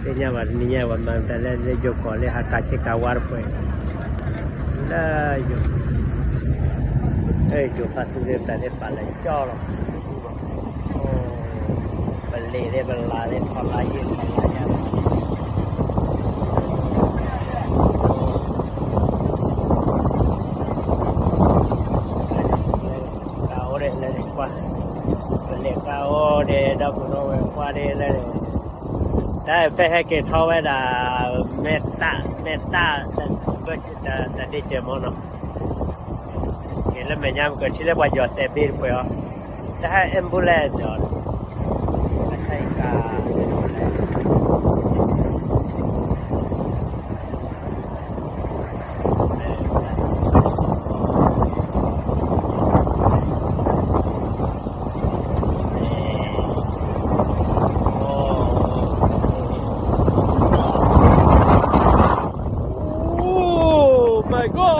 သ့ၣ်ညါဘၣ်တနံၤညါ ပှၤမၤတၢ်လၢလၢယိၤကီၢ်လၢဟးကၤဆ့ကၤဝါတဖၣ်, လၢယိၤ, ယိၤဖးသူလၢပတၢ်န့ၣ် ပာ်လၢကၠီလီၤ, ပလ့ၤသ့ၣ်ပလၤသ့ၣ် ထီၣ်လါယ့ၣ်ထီၣ်လါယါလီၤ. ကအိၣ်ဒ်လၢန့ၣ်ကွၢ်, ပလဲၤကအိၣ်ဒ်ဒီပုၢ်ဒီဝဲၢ်ကွၢ်ဒ်လၢန့ၣ်, တၢ်ဖဲဟဲက့ၤထီၣ်ဝဲဒၣ် မဲာ်တၢ်, မဲာ်တၢ်, တၢ်ဒ့စၢၤမီၢ်နီၤ, က့ၤလၢမဲာ်ညါ ပကထံၣ်လၢပှၤယီၤစဲးဘ့ၣ်တပှဲၤအီၤ, တၢ်ဟဲ ambulance အီၤ, တၢ်ဆါအံၤကါ ambulance. Oh my God!